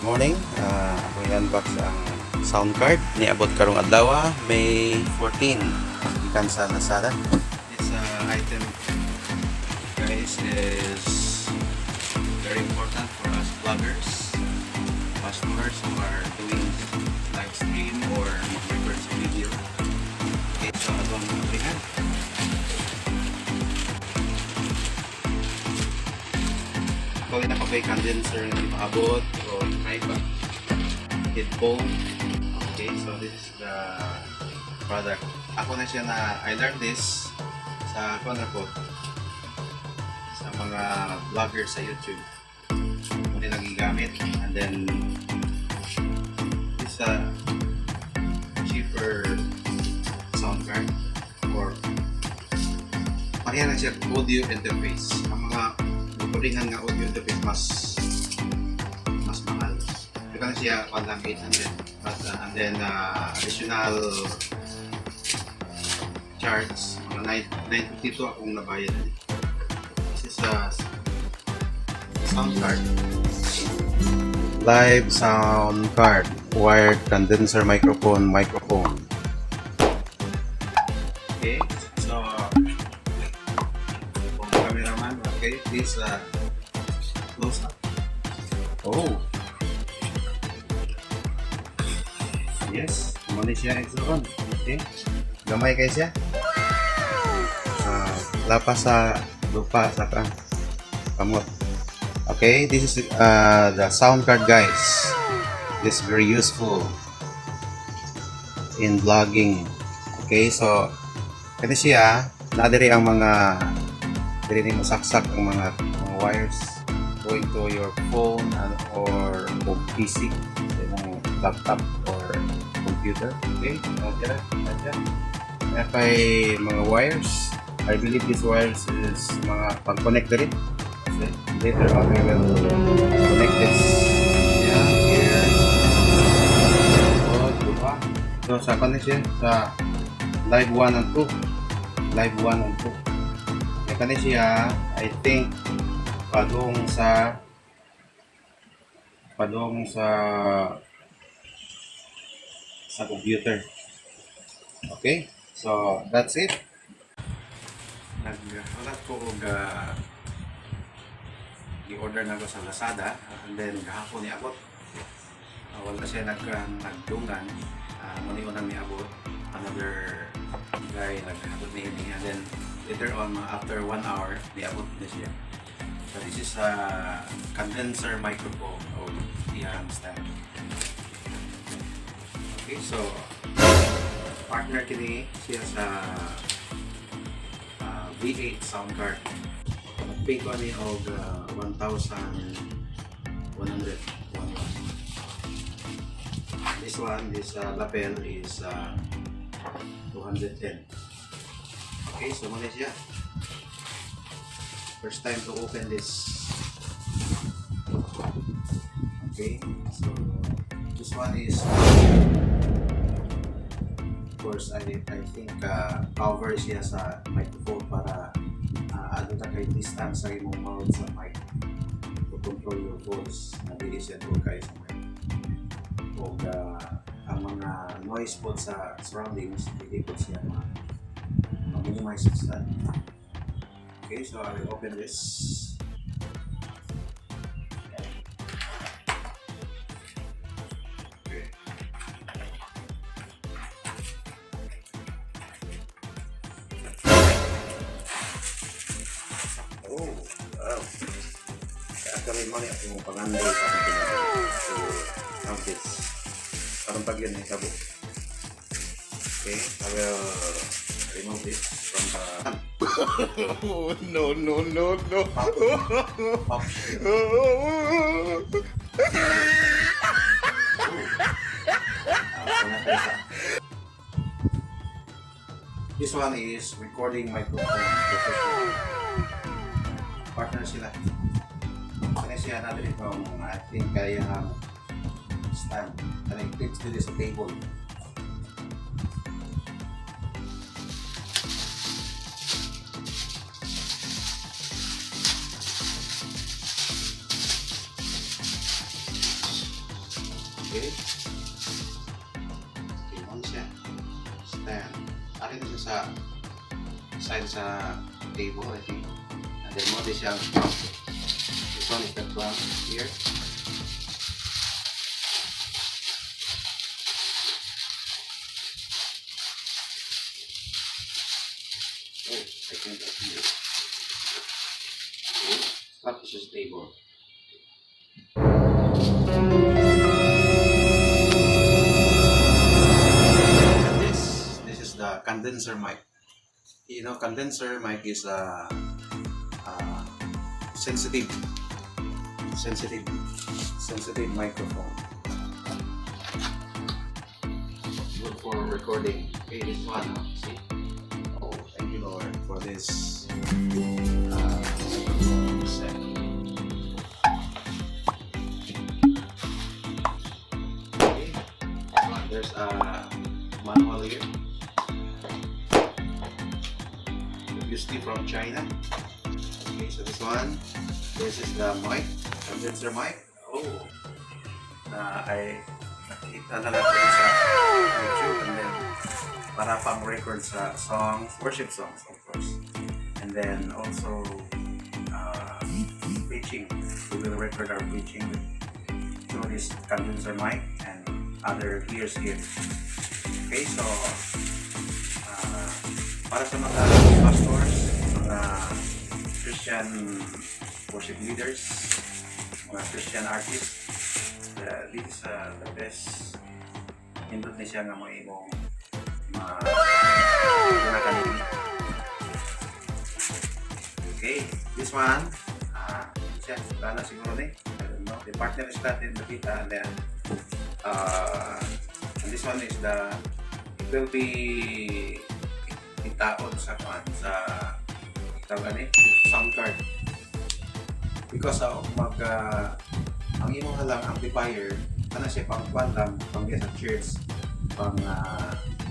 Morning. Ako i-unbox ang sound card. Niabot karong adlaw, May 14. Gikan sa Lazada. This item, guys, is very important for us vloggers, customers who are doing live stream or record sa video. Okay, so atong abrihan. Actually, nakabay condenser na ipaabot o pa headphone. Okay, so this is the product. Ako na siya na, I learned this sa corner po sa mga vloggers sa YouTube. Mo nila gigamit and then it's a cheaper sound card or pareha na siya audio interface. Ang mga turingan nga audio interface, mas mahal. Ito na siya one lang 800. But, and then additional charge, mga 9, 952 akong nabayad. This is a sound card. Live sound card. Wired condenser microphone microphone. Okay, so kung cameraman, okay, please close up. Oh. Yes, muna siya igsoon. Okay. Gamay kay siya. Lapas sa lupa sa kamot. Okay, this is the sound card, guys. This is very useful in vlogging. Okay, so kani siya, naa diri ang mga diri nimo saksak ang mga wires going to your phone and or o PC sa imong laptop or computer. Okay, okay, okay. Kay mga wires, I believe these wires is mga pag-connect rin. So, later on we will connect this. Yeah, here. Oh, diba? So, sa connect siya sa live 1 and 2. Live 1 and 2. Kaya kani siya, I think, padung sa computer. Okay? So, that's it. Naghulat ko og i-order na ko sa Lazada and then gahapon niabot. Wala siya nagdungan. Mo ni unang niabot. Another guy naghatod niini and then later on, mga after 1 hour, niabot na siya. So this is a condenser microphone o iyang stand. Okay, so partner kini siya sa V8 sound card. Nag-pay ko ani og 1,100. This one, this lapel is 210. Okay, so muna siya. First time to open this. Okay, so this one is, of course, I think cover siya sa microphone para ano ta kay distance sa imong mouth sa mic to control your voice na dili siya duol kay sa mic. O ang mga noise po sa surroundings, dili po siya ma-minimize sa. Okay, so I will open this. Okay. Oh, wow. Actually, mo ni akong pangandoy sa akong kinabuhi to have this. Karon pag yun tabo. Okay, I will remove this from the Oh, no. Pop shield. Ah, this one is recording microphone. Professional. Partner sila. Kaya siya natin itong I think kaya ang stand. Kaya clips dito sa table. Okay. Okay, mao siya. Stand. Ari na siya sa side sa table, I think. And then mao siya ang clamp. This one is the clamp here. Oh, I can't open it. Okay, clamp is just table. And this is the condenser mic. Condenser mic is a sensitive, sensitive, sensitive microphone. Good for recording. Okay, this one, oh, see? Oh, thank you, Lord, for this microphone set. Okay, this one, there's a manual here. Obviously from China. Okay, so this one, this is the mic, condenser mic. Oh, na ay nakita na natin sa YouTube and then para pang record sa songs, worship songs, of course. And then also preaching. We will record our preaching through this condenser mic and other gears here. Okay, so para sa mga pastors, mga Christian worship leaders, mga Christian artists, this is the best nindot ni siya nga mga imong ma kanini. Okay, this one, siya, wala na siguro ni. I don't know. The partner is natin nakita and then and this one is it will be itaod sa kwan sa tawag ani sound card because mag ang imong halang amplifier ana siya pang kwan lang, pang sa church, pang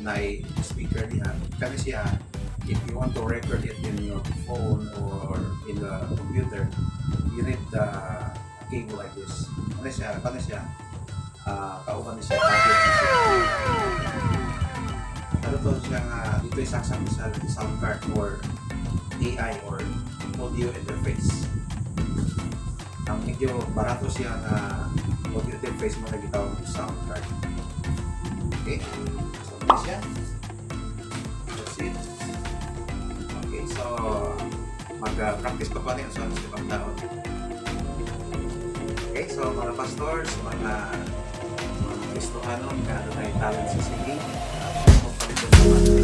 nay speaker diha kani siya. If you want to record it in your phone or in the computer, you need the cable like this. Ano siya kauban ni siya, package ni siya. Ano to siya nga dito isaksak sa sound card or AI or audio interface. Ang medyo barato siya na audio interface mao na gitawag og sound card. Okay, so mao siya. That's it. Okay, so mag-practice pa pa niya sa ibang taon. Okay, so mga pastors, mga Kristohanon, nga adunay talent sa singing, mo palito sa mga